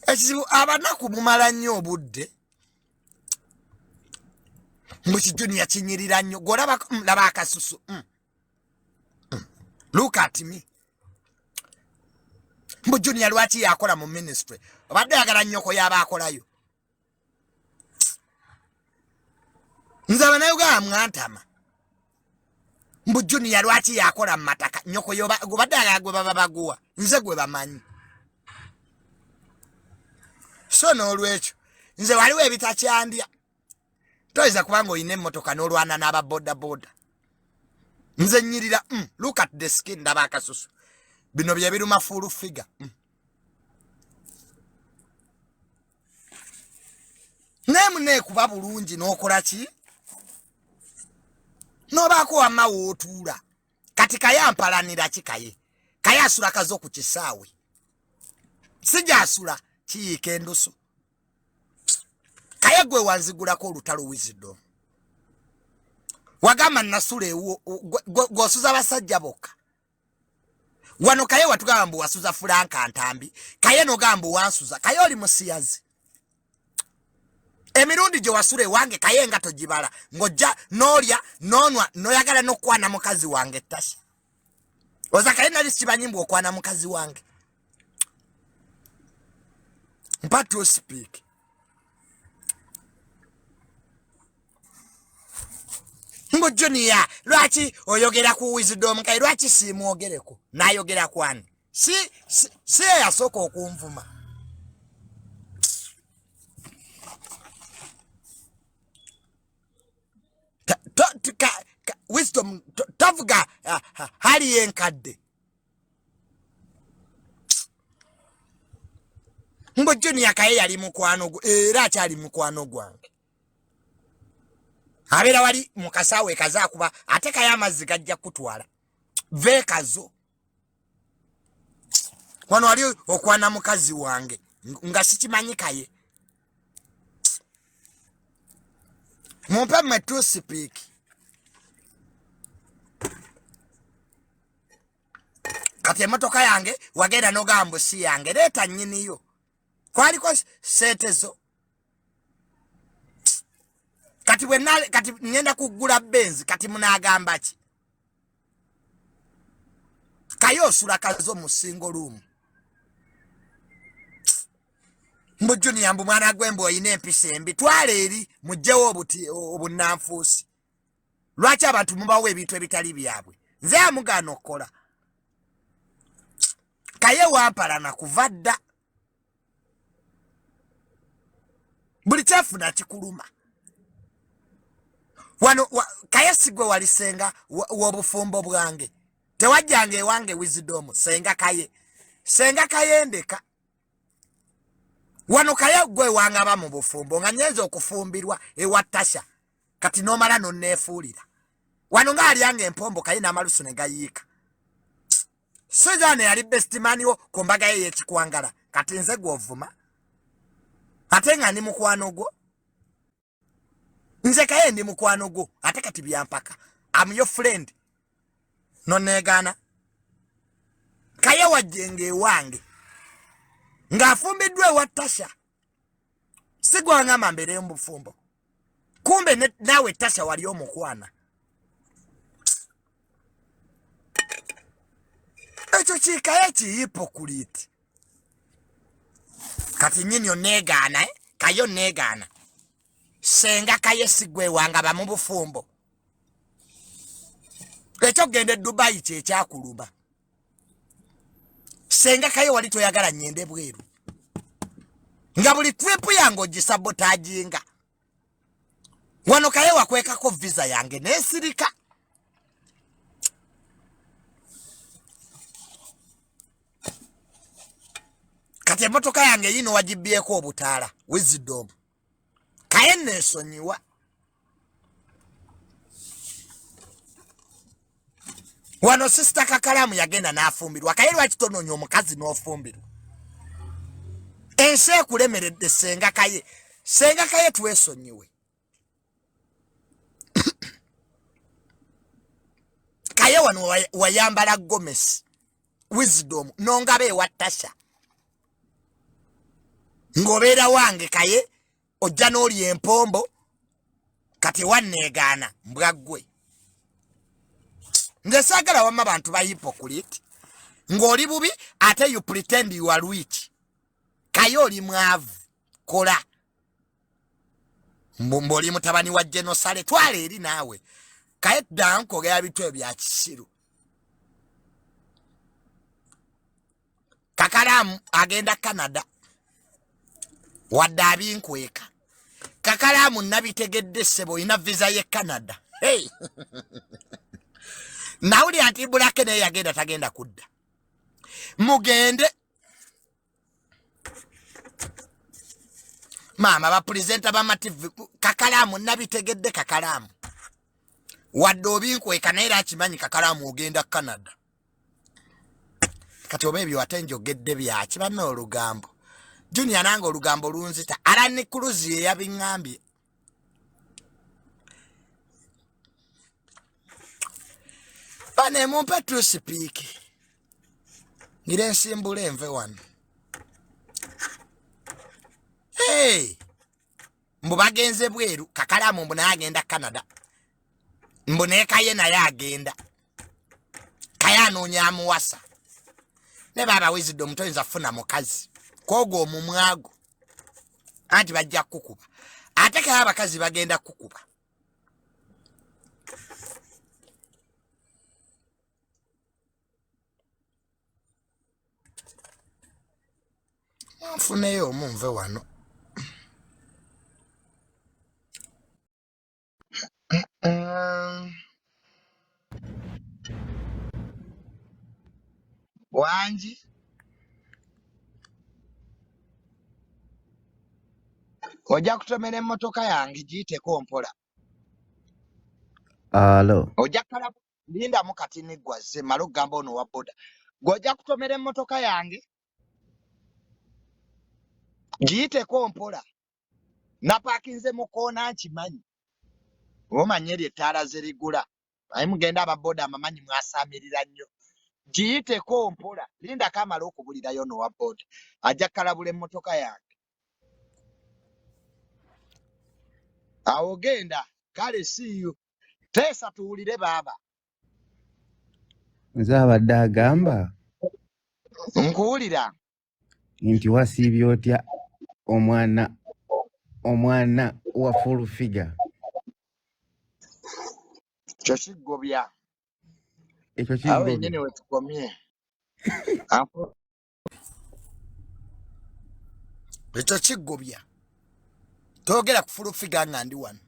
Ekizibu abanaku mumala nnyo obudde mbu kijuniya kinyirira nnyo gwolaba laba akasusu. Look at me. Mbu junior lwaki yakola mu ministry, obadde ayagala nnyoko yaba akolayo. Nze abanauganda mwantama. Mbu junior lwaki yakola mu mataka, nnyoko gobadde ayagala gwe baba baguwa, nze gwe bamanyi. So n'olwekyo nze waliwo ebitakyandya. Toyinza kubanga olina emmotoka n'olwana n'aba bodaboda. Nze nnyirira. Look at the skin, ndaba akasusu. Bino bye biruma full figure. Naye muneekuba bulungi n'okola ki n'obaako wamma w'otuula. Kati kaye ampalanira ki? Kaye kaye asula kazo ku kisaawe, sijasula kiyiika endusu. Kaye gwe wanzigulako olutalo Wisdom, wagamba nasula ewo gwosuza basajja bokka wano. Kaye watugamba mbu wasuza Fulanka Ntambi. Kaye nogamba wansuza. Kaye oli musiyazi. Emirundi gye wasula ewange kaye nga togibala, ng'ojja n'olya n'onwa n'oyagala n'okukwana mukazi wange Tasha. Oza kaye nali sikimanyi mbu okwana mukazi wange. Mpa to speak. Mbu junior lwaki oyogera ku Wisdom Kaye? Lwaki siimwogereko? Nayogera kwani? Si eyasooka okunvuma. Wisdom tavuga hali yenkadde. Mbu junior Kaye yali mukwano gwo, era akyali mukwano gwange. Abeera wali mukasaawe kaza kuba ate kaye amazzi gajja kutwala veekazo wano wali okwana mukazi wange nga sikimanyi. Kaye mumpe mwe toothpick. Kati emotoka yange wagenda nogamba si yange, leeta nnyiniyo. Kwaliko sente zo. Kati bwe kati ngenda kugula Benz, kati munagamba ki? Kaye osula kazo mu single room. Mbu junior, mbu mwana gwe, mbu oyina empisa embi. Twala eri mugjewo obuti obunnanfuusi. Lwaki abantu mubawo ebintu ebitali byabwe? Nze amugaana okukola. Kaye wampalana kuva dda, buli kyafuna kikuluma wano. Kaye sigwe wali senga w'obufumbo bwange, tewajjanga ewange Wisdom. Senga kaye, senga kaye ndeka wano. Kaye gwe wangaba mu bufumbo nga nyenza okufumbirwa ewa Tasha, kati nomala nonneefuulira wano ngaalyanga empombo. Kaye n'amalusu ne gayiika. Suzan yali best man wo ku mbaga ye y'ekikwangala. Kati nze gw'ovuma ate nga ndi mukwano gwo. Nze kaye ndi mukwano gwo, ate kati byampaka. Am your friend, noneegaana. Kaye wajjenga ewange ng'afumbiddwa ewa Tasha, sigwangamba mbeereyo mu bufumbo. Kumbe naawe Tasha wali omukwana. Ekyo kikaye kihypocrite. Kati nyini oneegaana, eh? Kaye oneegaana. Senga kaye sigwewanga ba mu bufumbo. Ekyokugenda e Dubayi kyekyakuluma. Senga kaye wali toyagala nyende bweru, nga buli trip yange ogisabotaginga wano. Kaye wakwekako visa yange nesirika. Kati emotoka yange yino wagibyeko obutaala. Wisdom kaye nesonyiwa. Wano sister Kakalamu yagenda n'afumbirwa. Kaye lwaki tononya omukazi n'ofumbirwa? Ensi ekulemeredde senga kaye. Senga kaye twesonyiwe. Kaye wano wayambala gomesi, Wisdom, nongaba ewa Tasha. Ng'obeera wange kaye ojja n'olya empombo kati wanneegaana mbwa ggwe. Nze saagala wamma bantu ba hypocrite. Ng'oli bubi ate you pretend you are rich. Kaye oli mwavu kola. Mbu oli mutabani wa Genosale twala eri naawe. Kaye tuddamu kwogera bintu ebyo bya kisiru. Kakalaamu agenda Canada wadde abinkweka. Kakalaamu nabitegedde ssebo olina visa ye Canada. Hey. Nawulira nti Bulake naye yagenda tagenda kudda. Mugende maama bapulezenta bamativi. Kakalaamu nabitegedde. Kakalaamu wadde obinkweka naye era akimanyi Kakalaamu ogenda Canada. Kati oba ebyo ate njogedde byaki banna olugambo. Junior nange olugambo lunzita. Alani Cruz ye yabiŋŋambye. Bane mumpe tusipiiki ngira ensimbula enve wano. Hey! Mbu bagenze bweru. Kakalaamu mbu naye agenda Canada. Mbu ne Kaye naye agenda. Kaye anoonya amuwasa. Ne baaba Wisdom toyinza kufuna mukazi kwogwo omumwago anti bajja kukukuba. Ate kaye abakazi bagenda kukukuba. Nfuneyo omu nve wano. Wangi ojja kutomera emmotoka yange giyiteko mpola. Alo. Ojja kala lindamu katini gwazze mmale okugamba ono wa boda. Gwe ojja kutomera emmotoka yange giyiteko mpola. Napaakinze mu koona nkimanyi. Omanyi eryo ettaala ze ligula. Ayi mugenda aba boda amamanyi mwasaamirira nnyo. Giyiteko mpola. Lindako amale okubulirayo ono wa boda. Ajja kukalabula emmotoka yange. Awo genda. Kale see you. Teesa tuwulire baaba. Nze abadde agamba Nkuwulira. nti wasiibye otya omwana wa full figure. Kyo kiggobya. Ekyo Awo kiggobya. wennyini we tukomye. Ekyo kiggobya. Toogera ku full figure nga ndi wano.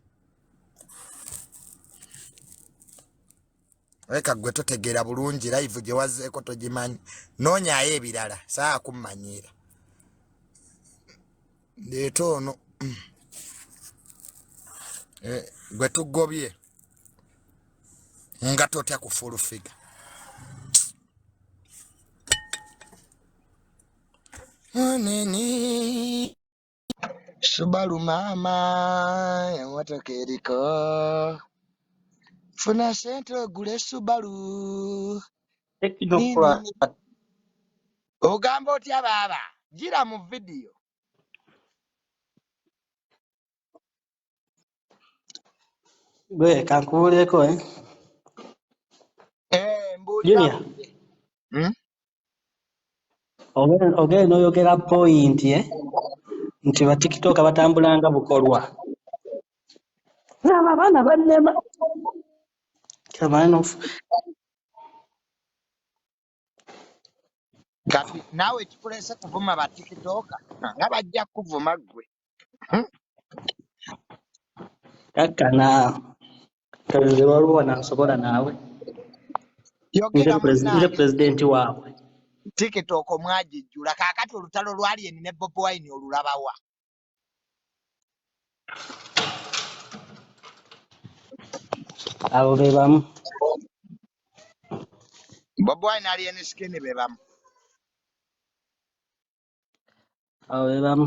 Leka gwe totegeera bulungi live gye wazzeeko togimanyi. Noonyaayo ebirala saa kummanyiira. Ndeeta ono. Gwe tugobye nga totya ku full figure. Nini Subaru maama emmotoka eriko. Funa ssente ogule Subaru. Technocrat. Ogamba otya baaba? Gira mu vidiyo. Gwe kankubuulireko eh? Mbuulira Junior. mpulire. Ogenda n'oyogera point nti ba TikTok batambula nga bukolwa. Abo abaana bannema. Kabaana Kati naawe ekikuleese kuvuma ba TikTok nga bajja kuvuma ggwe. Kakkana. Nze waliwo wanansobola naawe. Yogera Nze munnange. pulezidenti waabwe. TikTok mwagijjula kaakati olutalo lwa Alien ne Bobi Wine olulabawa. Abo be bamu. Bobi Wine Alien Skin be bamu. Abo be bamu.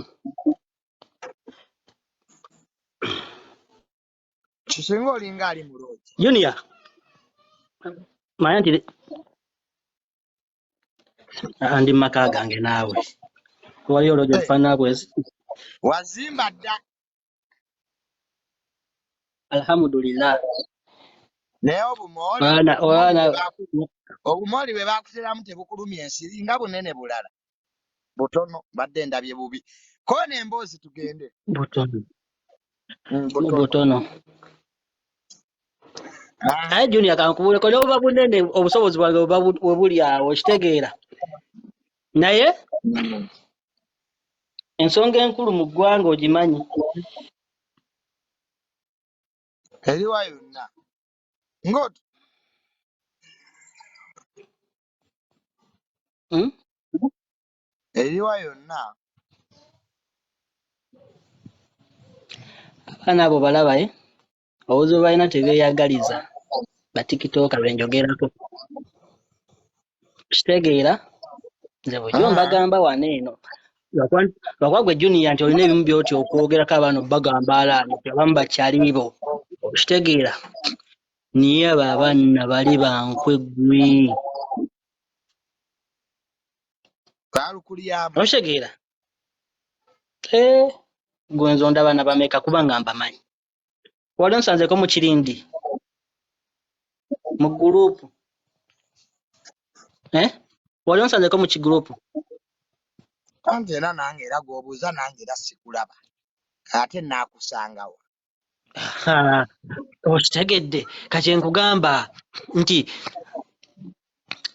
Kisinga olinga ali mu loogi. Junior. Manya nti ndi mu maka gange naawe. Waliyo olwogi olufaanana bwe. Wazimba dda. Alhamdulillah. Naye obumooli Mwana obumooli mwana bwe obumooli bwe bakuteramu tebukulumya ensiri nga bunene bulala. Butono badde ndabye bubi. Koona emboozi tugende. Butono. Butono. Butono. Ah, Naye Junior kankubuuleko ne buba bunene obusobozi bwange buba we buli awo okitegeera. Naye ensonga enkulu mu ggwanga ogimanyi. Eriwa yonna. Ng'ot Hmm? Eriwa yonna. Abaana abo balaba eh? Obuzibu balina tebeeyagaliza batikitooka be njogerako. Kitegeera nze bulijjo mbagamba wano eno lwakuba gwe Junior nti olina ebimu by'otya okwogerako abaana obbagamba alaani nti abamu bakyali bo okitegeera naye abo abaana bali bankwe ggwe. Baalukulyamu. Okitegeera ee gwe nze ondaba na bameka kubanga mbamanyi. Wali onsanzeeko mu kirindi mu gurupu eh? Wali onsanzeeko mu kigurupu? Anti era nange era gw'obuuza nange era sikulaba. Ate naakusangawa. Ha, okitegedde kati nkugamba nti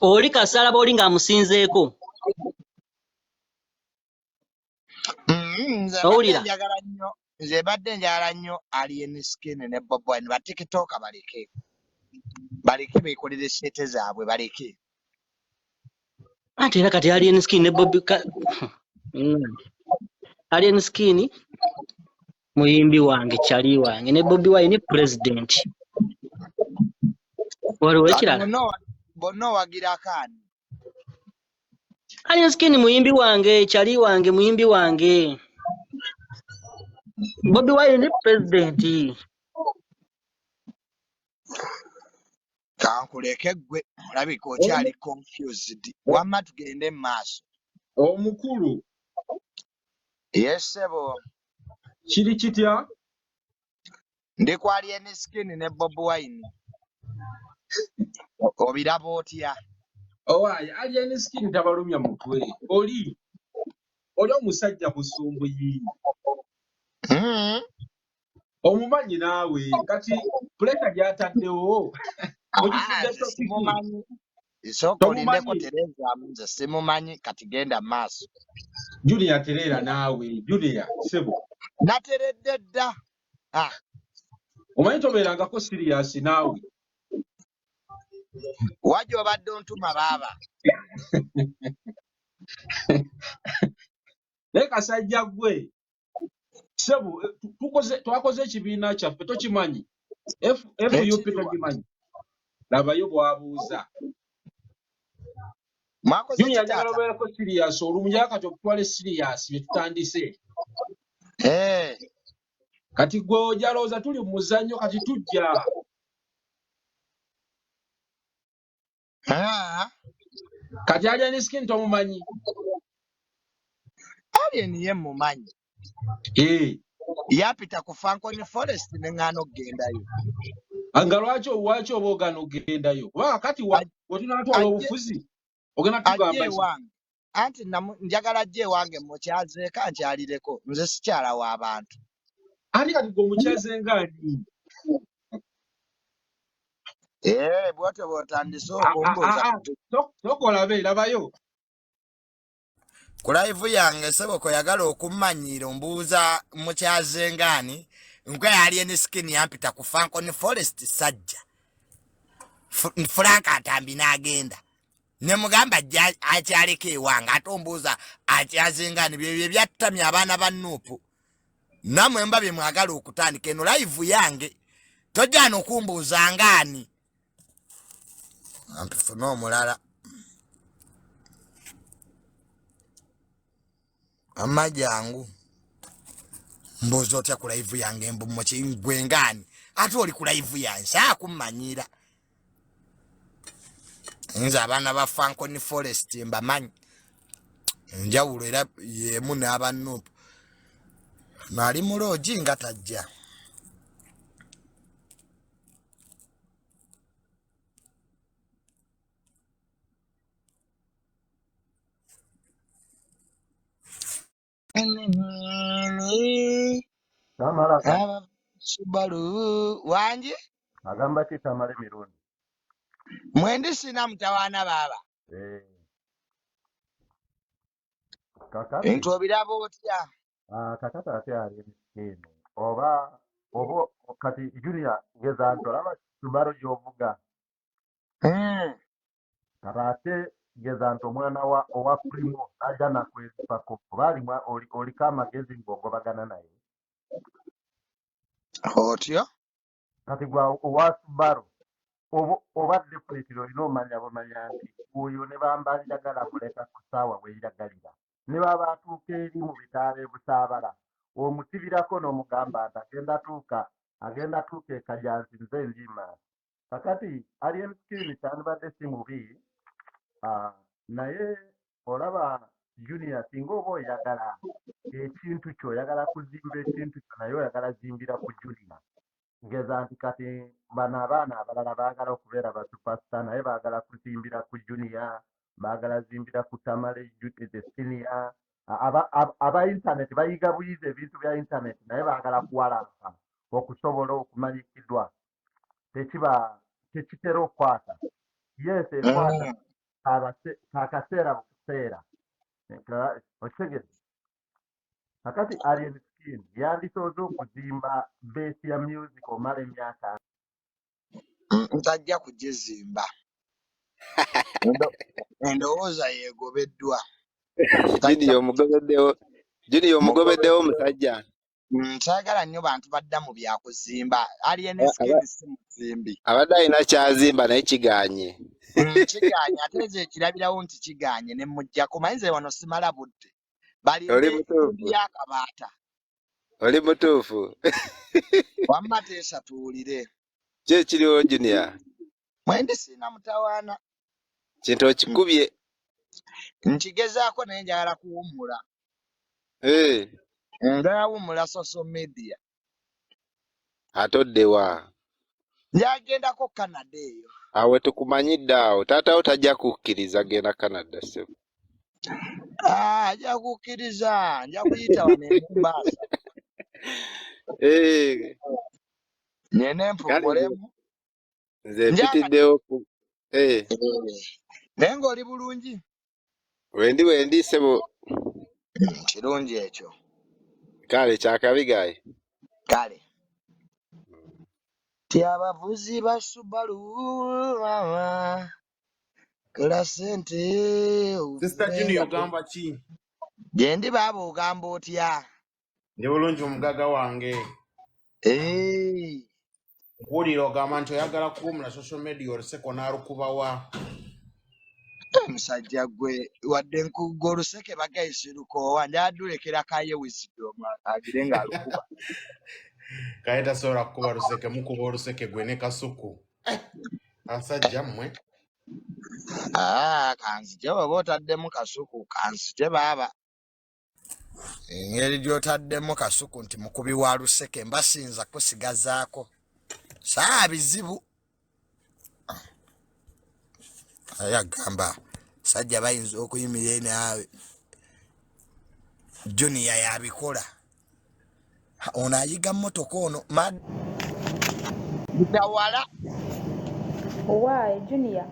oli kasalaba oli ng'amusinzeeko. Nze mbadde Owulira? njagala nnyo nze mbadde njagala nnyo Alien Skin ne Bobi Wine ba TikTok baleke. Baleke beekolere ssente zaabwe baleke. Anti era kati Alien Skin ne Bobi Alien Skin muyimbi wange kyali wange ne Bobi Wine president. Waliwo Kati ekirala? bonna owagirako ani? Alien Skin muyimbi wange kyali wange muyimbi wange. Bobi Wine president. Kankuleke ggwe olabika okyali confused. Wamma tugende mu maaso. Omukulu. Yes ssebo. Kiri kitya? Ndi ku Alien Skin ne Bobi Wine. Obiraba otya? Owaaye Alien Skin tabalumya mutwe. Oli omusajja musumbuyi. Omumanyi naawe kati pulesa gy'ataddewo mugifudde Nze topiki. simumanyi. Sooka olindeko Tomumanyi? tereezaamu nze simumanyi kati genda mu maaso. Junior tereera naawe Junior ssebo. Nateredde dda. Ah. Omanyi tobeerangako siriyasi naawe. Wajja obadde ontuma baaba. Naye kasajja ggwe ssebo twakoze ekibiina kyaffe tokimanyi. FUP Ekiriwa. tokimanyi. Labayo bw'abuuza. Mwakoze Junior njagala kitaata. obeerako siriyasi olumu njagala kati okutwale siriyasi bye tutandise. Kati gwe ojalooza tuli mu muzannyo kati tujja. Kati Alien Skin tomumanyi? Alien ye mumanyi. Yapita ku Falcon Forest ne ŋŋaana okugendayo. Nga lwaki oba ogaana okugendayo? Kubanga kati we tunaatwala obufuzi ogenda Ajje tugamba ki? ewange. Anti njagala ajje ewange mukyazeeko ankyalireko. Nze sikyala w'abantu. Ate kati gwe omukyaze ng'ani? Bw'otyo bw'otandise okumbuuza. Sooka olabe, labayo. Ku live yange ssebo koyagala okummanyiira ombuuza mukyaze ng'ani nkwe Alien Skin yampita ku Falcon Forest sajja. Frank Ntambi n'agenda. Ne mugamba ajja akyaleko ewange ate ombuuza akyaze ng'ani byebyo byattamya abaana ba Nuupu. Nammwe mba bye mwagala okutandika eno live yange tojja n'okumbuuza ng'ani. Ampifune omulala. Amma jangu. Mbuuza otya ku live yange mbu gwe ng'ani ate oli ku live yange saakummanyira. Nze abaana ba Falcon Forest mbamanyi. Enjawulo era y'emu n'aba Nuupu. Ono ali mu loogi nga tajja. Tamala Aba Subaru wangi agamba ki Tamala emirundi? Mwendi sina mutawaana baaba. Eh, kakati Ebintu obiraba otya? Kakati ate ali emisikiini oba oba kati Junior geza nti olaba Subaru gy'ovuga kati ate geza nti omwana wa owa Primo ajja nakwesipako oba alimu oliko amagezi ng'ogobagana naye. Otyo? Kati gwa owa Subaru oba definitely olina omanya bumanya nti oyo ne bamba njagala muleka ku ssaawa we njagalira ne baba atuuka eri mu bitaala e Busaabala omusibirako n'omugamba nti agenda tuuka e Kajansi nze njima. Kakati Alien Skin kyandibadde si mubi, naye olaba Junior singa oba oyagala ekintu kyo oyagala kuzimba ekintu kyo naye oyagala zimbira ku Junior. Ngeza nti kati bano abaana abalala baagala okubeera ba superstar naye baagala kuzimbira ku Junior, baagala zimbira ku Tamale the senior. Aba internet bayiga buyizi ebintu bya internet naye baagala kuwalampa okusobola okumanyikiddwa. Tekiba tekitera okukwata. Yes, ekwata akaseera bukaseera. Okitegeera? Kakati Alien Skin yandisoose okuzimba base ya music omala emyaka Ntajja kugizimba. Endowooza yeegobeddwa. Junior omugobeddewo, Junior omugobeddewo omusajja. Saagala nnyo bantu badda mu bya kuzimba. Alien Skin si muzimbi. Abadde alina ky'azimba naye kigaanye. Kigaanye ate nze ekirabirawo nti kigaanye ne mmuggyako. Manyi nze wano simala budde. Balinde Oli mutuufu. ensimbi y'akabaata. Oli mutuufu. Wamma teesa tuwulire. Ki ekiriwo Junior? Mwendi sirina mutawaana. Kintu okikubye. Nkigezaako naye njagala kuwummula. Eh. Njagala wummula social media. Ate odde wa? Njagendako Canada eyo. Awo tukumanyidde awo. Taata wo tajja kukkiriza genda Canada ssebo. Ajja kukkiriza, nja kuyita wano e Mombasa. Eh. Ngende Kale mpummulemu. nze Njagala mpitiddewo ku eh. Naye ng'oli bulungi? Wendi ssebo. Kirungi ekyo. Kale kyakabi gaye. Kale. Ti abavuzi ba Subaru mama kola ssente Sister ovuge Junior nga ogamba ki? Gye ndi baaba ogamba otya? Ndi bulungi omugagga wange. Eh. Nkuwulira ogamba nti oyagala kuwummula social media oluseko n'alukubawa. Musajja gwe wadde nkugga oluseke bagayise lukoowa njagala ddulekera Kaye Wisdom agire ng'alukuba. Kaye tasobola kukuba luseke, mukuba oluseke gwe ne Kasuku. Abasajja mmwe. Kanzije bw'oba otaddemu Kasuku kanzije baaba. Engeri gy'otaddemu Kasuku nti mukubi wa luseke mba siyinza kusigazaako. Saa bizibu. Naye agamba sajja bayinza okuyimirira naawe. Junior yabikola. Ono ayiga mmotoka ono. Mutawala. Owaaye Junior.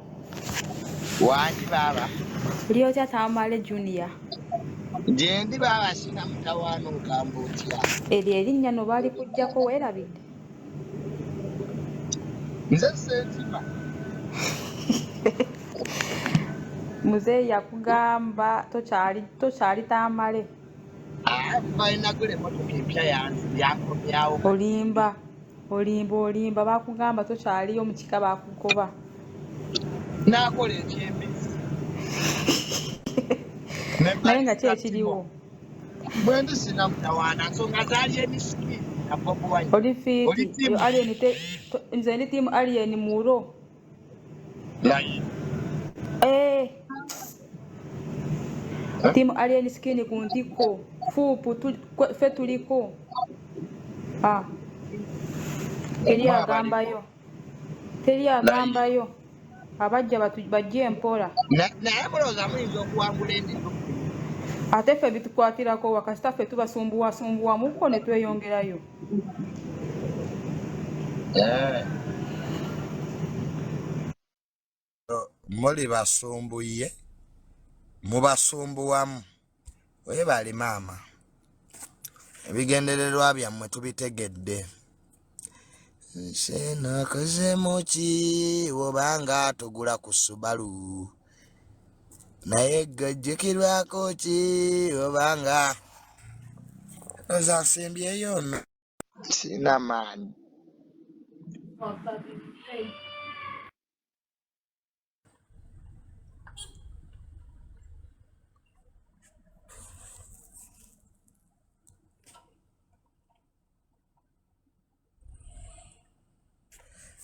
Wangi baaba. Oli otya Tamale Junior? Gye ndi baaba sina mutawaana ogamba otya? Eryo erinnya no baalikuggyako weerabidde? Nze Ssentima. Muzeeyi yakugamba tokyali Tamale. Kuva nagula emmotoka empya yankomyawo. Olimba, olimba, olimba baakugamba tokyaliyo mu kika baakugoba. Naakola eky'embizzi. Naye nga ki ekiriwo? Bwe ndi sina mutawaana nsonga zaali emisiki na Bobi Wine. Oli fiiti. Oli ttiimu? Alien nze ndi ttiimu Alien Muro. Naye. Eh. Ttiimu Alien Skin ku ntikko. Fuupu ffe tuliko. Ah, teri Mwe abaliko. agambayo. Teri Naye agambayo. Abajja bajje empola. Naye mulowooza muyinza okuwangula endiga. Ate ffe bitukwatirako wa kasita ffe tubasumbuwasumbuwamuko ne tweyongerayo. Eh. Muli basumbuye mubasumbuwamu webale maama ebigendererwa byammwe tubitegedde nse nakozemu ki obanga togula ku Subaru naye gajjukirwako ki obanga oza nsimbyeyo no Sina maanyi.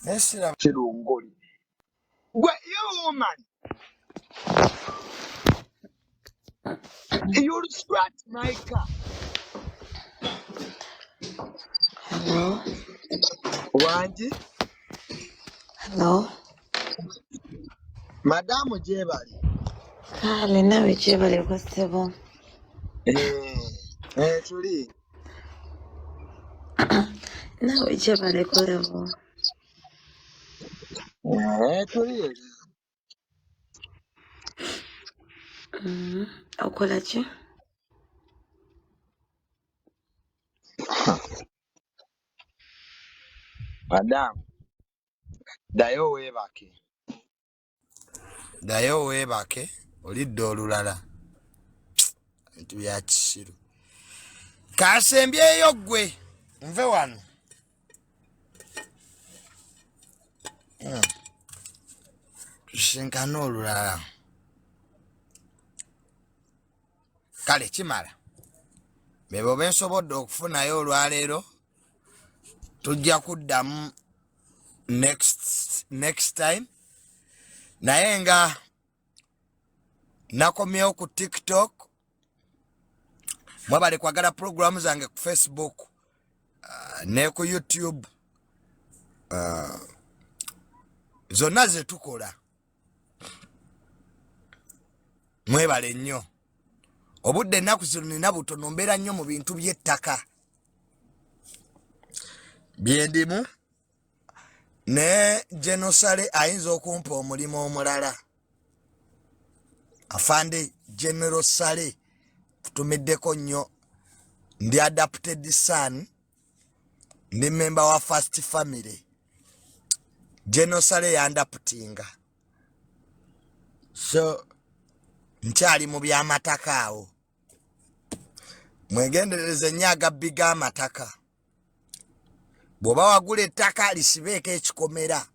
Naye siraba Kirungoli. Gwe you woman, you'll scratch my car. Hello, Wangi, hello. Madamu gyebali. Kale naawe gyebaleko ssebo. Eh, eh, tuli. Naawe gyebaleko ssebo. Eh, tuli. Okola ki? Madamu, ddayo weebake. Ddayo weebake olidda olulala bintu bya kisiru kasembyeyo ggwe nve wano. Tusinkane olulala kale kimala bebo bensobodde okufunayo olwaleero tujja kuddamu next time naye nga nakomyewo ku TikTok mwebale kwagala programu zange ku Facebook ne ku YouTube zonna zetukola mwebale nnyo obudde ennaku zino nina butono mbeera nnyo mu bintu by'ettaka byendimu ne Genosale ayinza okumpa omulimu omulala afande General Sale tutumiddeko nnyo ndi adopted son ndi member wa first family Genosale yandaputinga so nkyali mu by'amataka awo mwegendereze nnyo agabbi g'amataka bw'oba wagula ettaka lisibeeko ekikomera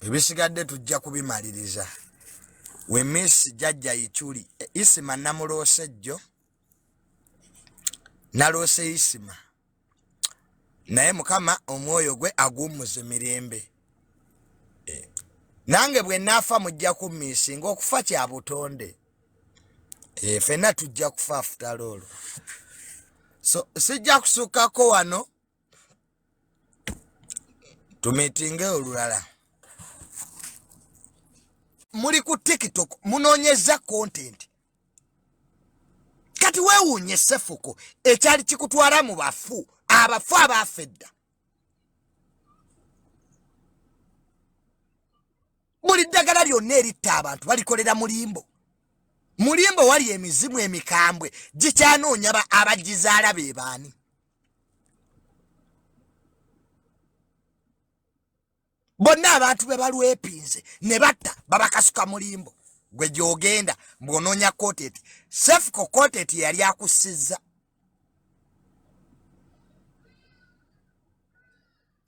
ebisigadde tujja kubimaliriza. We miss Jjajja Ichuli. Isima namuloose jjo naloose Isima naye Mukama omwoyo gwe aguwummuze mirembe. Nange bwe naafa mujja kummiisinga okufa kya butonde. Ffenna tujja kufa after all. So sijja kusukkako wano tumiitinge olulala. Muli ku TikTok munoonyeza content. Kati weewuunye Sefuko ekyali kikutwala mu bafu abafu abaafa edda. Buli ddagala lyonna eritta abantu balikolera mulimbo. Mulimbo wali emizimu emikambwe gikyanoonya abagizaala be baani. Bonna abantu be balwepinze ne batta babakasuka mulimbo. Gwe gy'ogenda bw'onoonya content. Sefuko content yali akussizza.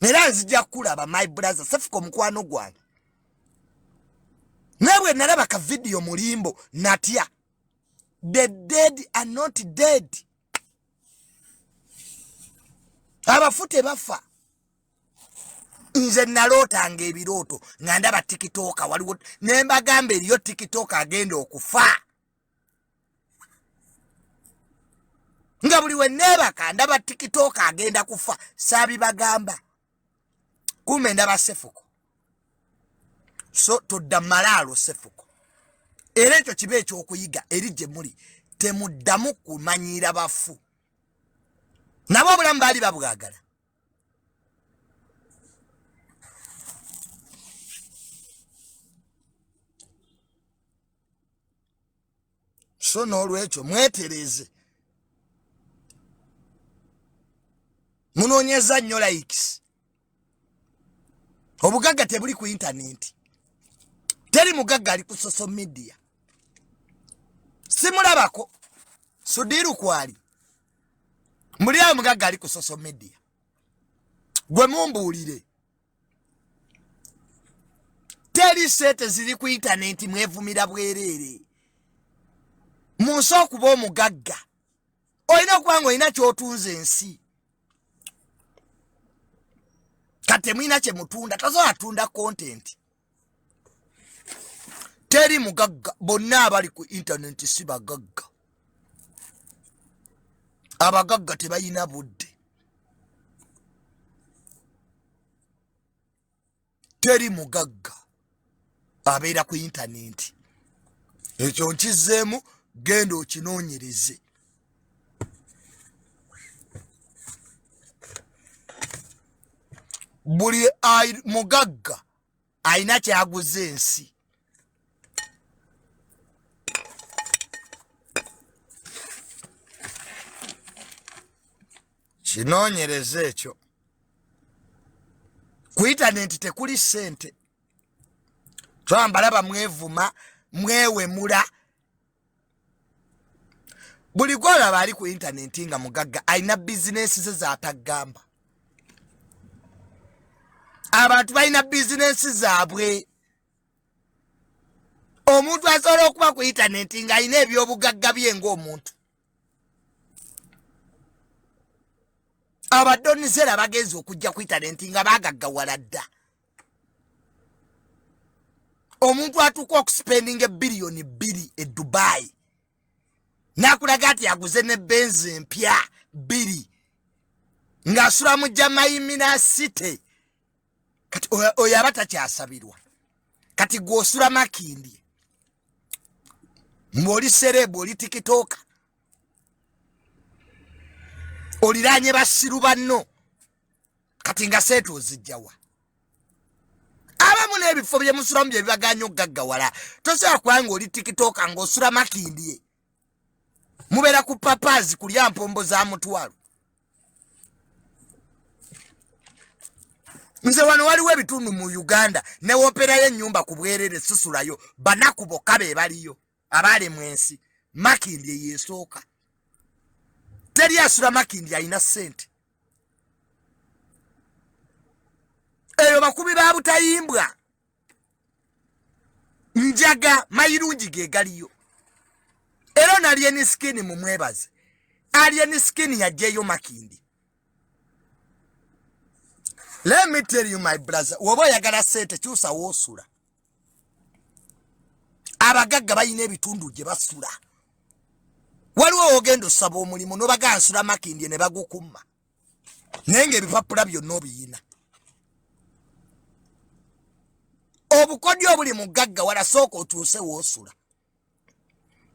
Era nzija kulaba my brother Sefuko mukwano gwange. Naye bwe nalaba ka video mulimbo natya. The dead are not dead. Abafu tebafa. Nze nalootanga ebirooto nga ndaba tikitoka, waliwo ne mbagamba eriyo tikitoka agenda okufa. Nga buli we neebaka ndaba tikitoka agenda kufa, saabibagamba. Kumbe ndaba Sefuko. So todda malaalo Sefuko. Era ekyo kibe ekyokuyiga eri gye muli, temuddamu kumanyiira bafu. Nabo obulamu baali babwagala. So n'olwekyo mwetereze, munoonyeza nnyo likes. Obugagga tebuli ku intaneti, teri mugagga ali ku social media. Simulabako Sudiru kwali muli awo mugagga ali ku social media. Gwe mumbuulire, teri sente ziri ku intaneti, mwevumira bwereere. Mu nsi okuba omugagga olina okuba nga olina ky'otunze ensi. Kati temulina kye mutunda, tosobola tunda content. Teri mugagga, bonna abali ku intaneti si bagagga. Abagagga tebalina budde. Teri mugagga abeera ku intaneti. Ekyo nkizzeemu, genda okinoonyereze. Buli mugagga alina kyaguza ensi. Kinoonyereze ekyo. Ku intaneti tekuli ssente. Twambalaba mwevuma, mwewemula. Buli gw'olaba ali ku intaneti nga mugagga alina bizinensi ze z'atagamba. Abantu balina bizinensi zaabwe. Omuntu asobola okuba ku intaneti ng'alina ebyobugagga bye ng'omuntu. Abadonizera bagenze okujja ku intaneti nga baagaggawala dda. Omuntu atuuka okusipendinga ebbiliyoni 2 e Dubai n'akulaga nti aguze ne Benz empya 2 ng'asula mu Jamaimina City. Kati oyo aba takyasabirwa. Kati gw'osula Makindye, ng'oli serebu, oli tikitoka, oliraanye basiru banno, kati nga seetu ozijjawa. Abamu n'ebifo bye musulamu bye bibagaanye okugaggawala. Tosobola kuba ng'oli tikitoka ng'osula Makindye, mubeera ku papaazi kulya mpombo za mutwalo. Nze wano waliwo ebitundu mu Uganda ne wooperayo ennyumba ku bwerere susulayo, banaku bokka be baliyo abaalemwa ensi. Makindye yeesooka, teri asula Makindye alina ssente. Eyo bakubi ba butayimbwa, njaga mayirungi ge galiyo. Era ono Alien Skin mumwebaze, Alien Skin yaggyeyo Makindye. Let me tell you my brother, woba oyagala ssente kyusa woosula. Abagagga balina ebitundu gye basula. Waliwo w'ogenda osaba omulimu n'obaga nsula Makindye ne bagukumma, naye ng'ebipapula byonna obiyina. Obukodyo obuli mu gagga wala, sooka otuuse woosula.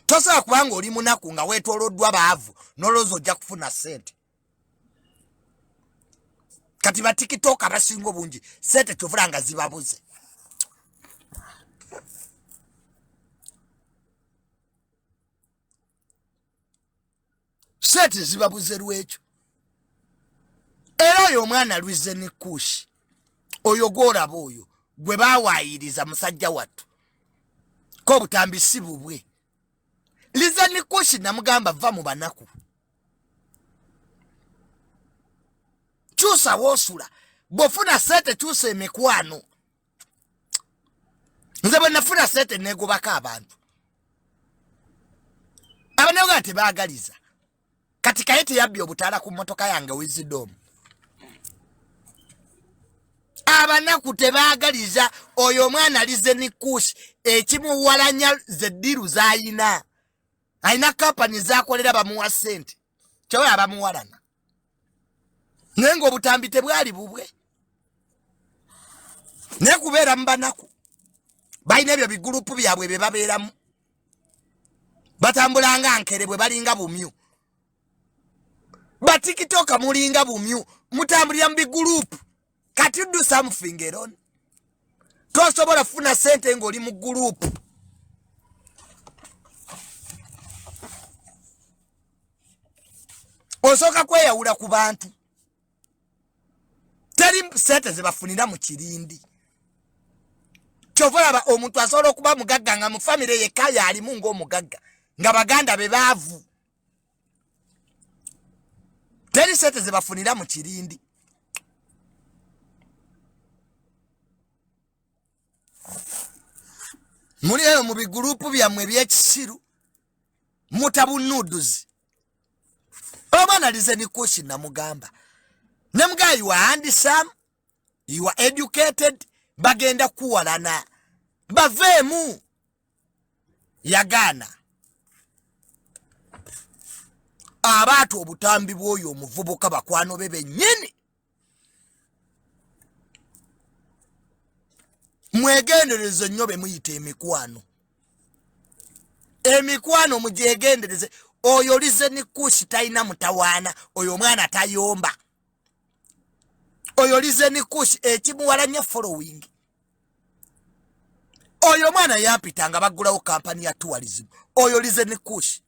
Tosobola kubanga oli munaku nga weetooloddwa baavu n'olowooza ojja kufuna ssente. Kati batikitoka abasinga obungi ssente kyovula nga zibabuze. Ssente zibabuze lwekyo. Era oyo omwana Lwizen Kush oyo gw'olaba oyo gwe bawaayiriza musajja wattu ko obutambi si bubwe. Lwizen Kush namugamba va mu banaku, kyusa woosula, bw'ofuna ssente kyusa emikwano. Nze bwe nafuna ssente neegobako abantu abaneogaa tebaagaliza. Kati kaye teyabbye obutaala ku mmotoka yange Wisdom. Abanaku tebaagaliza. Oyo omwana alize ni kushi ekimuwalanya ze ddiru z'ayina. Alina kampani z'akolera bamuwa ssente, kyoba abamuwalana, naye ng'obutambi tebwali bubwe. Naye kubeera mu banaku balina ebyo bigulupu byabwe bye babeeramu, batambula nga nkere bwe balinga bumyu. Batikitoka mulinga bumyu, mutambulira mu bigulupu. Kati do something alone. Tosobola kufuna ssente ng'oli mu gulupu. Osooka kweyawula ku bantu. Teri ssente ze bafunira mu kirindi. Kyova olaba omuntu asobola okuba mugagga nga mu famire yekka y'alimu ng'omugagga, nga baganda be baavu. Teri ssente ze bafunira mu kirindi. Muli eyo mu bigulupu byammwe eby'ekisiru mutabunuuduzi. Omwana alize ni kushi namugamba, nemugamba you are handsome, you are educated, bagenda kuwalana baveemu. Yagaana. Abaata obutambi bw'oyo omuvubuka bakwano be bennyini. Mwegendereze nnyo be muyita emikwano. Emikwano mugyegendereze. Oyo lize ni kushi talina mutawaana, oyo omwana tayomba. Oyo lize ni kushi ekimuwalanya following. Oyo omwana yampita nga baggulawo kampani ya tourism. Oyo lize ni kushi.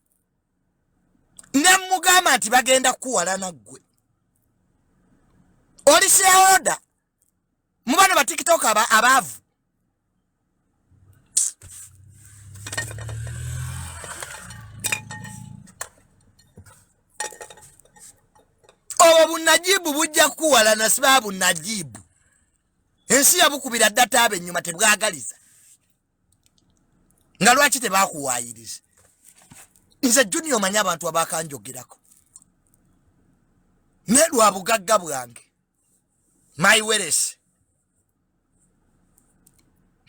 Ne mugamba nti bagenda kuwalana ggwe. Oli shareholder mu bano ba TikTok abaavu. Obwo bunajibu bujja kuwalana, siba bunajibu. Ensi yabukubira data abe ennyuma tebwagaliza. Nga lwaki tebakuwaayiriza? Nze Junior omanyi abantu abakanjogerako. Ne lwa bugagga bwange. My wealth.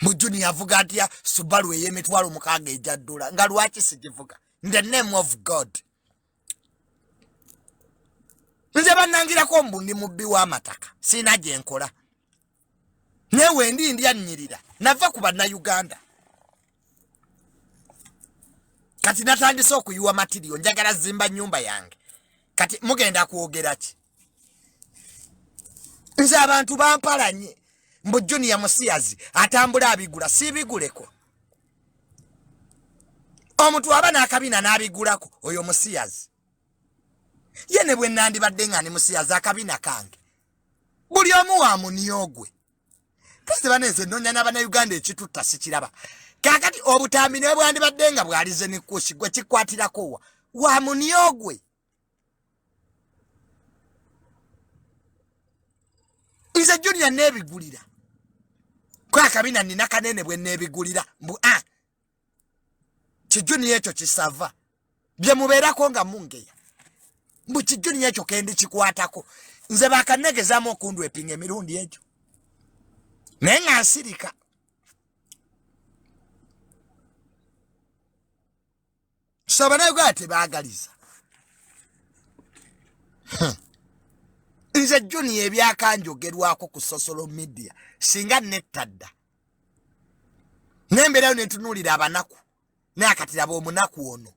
Mu Junior avuga atya Subaru ey'emitwalo 6 egya dola? Nga lwaki sigivuga? In the name of God. Nze bannangirako mbu ndi mubbi w'amataka, sirina gye nkola. Naye wendi ndya nnyirira, nava ku bannayuganda. Kati natandise okuyiwa matiriyo, njagala zimba nnyumba yange. Kati mugenda kwogera ki? Nze abantu bampalanye mbu Junior musiyazi atambula abigula, siibiguleko. Omuntu aba n'akabina n'abigulako, oyo musiyazi. Ye ne bwe nandibadde nga ndi musiyazi akabina kange. Buli omu wa muniogwe. Kasi banenze nnoonya n'abannayuganda ekitutta sikiraba. Kaakati obutambi ne bwandibadde nga bwalize ne kushi gwe kikwatirako wa? Wa muniogwe. Nze Junior neebigulira. Ko akabina nina kanene bwe neebigulira mbu a kijunior ekyo kisava bye mubeerako nga mungeya. Mbu kijunior ekyo kendi kikwatako. Nze bakanegezaamu okundwepinga emirundi egyo. Naye nga nsirika. So abannayuganda tebaagaliza. Nze Junior ebyakanjogerwako ku social media singa nettadda. Nembeerayo ne ntunuulira abanaku. Naye akati laba omunaku ono.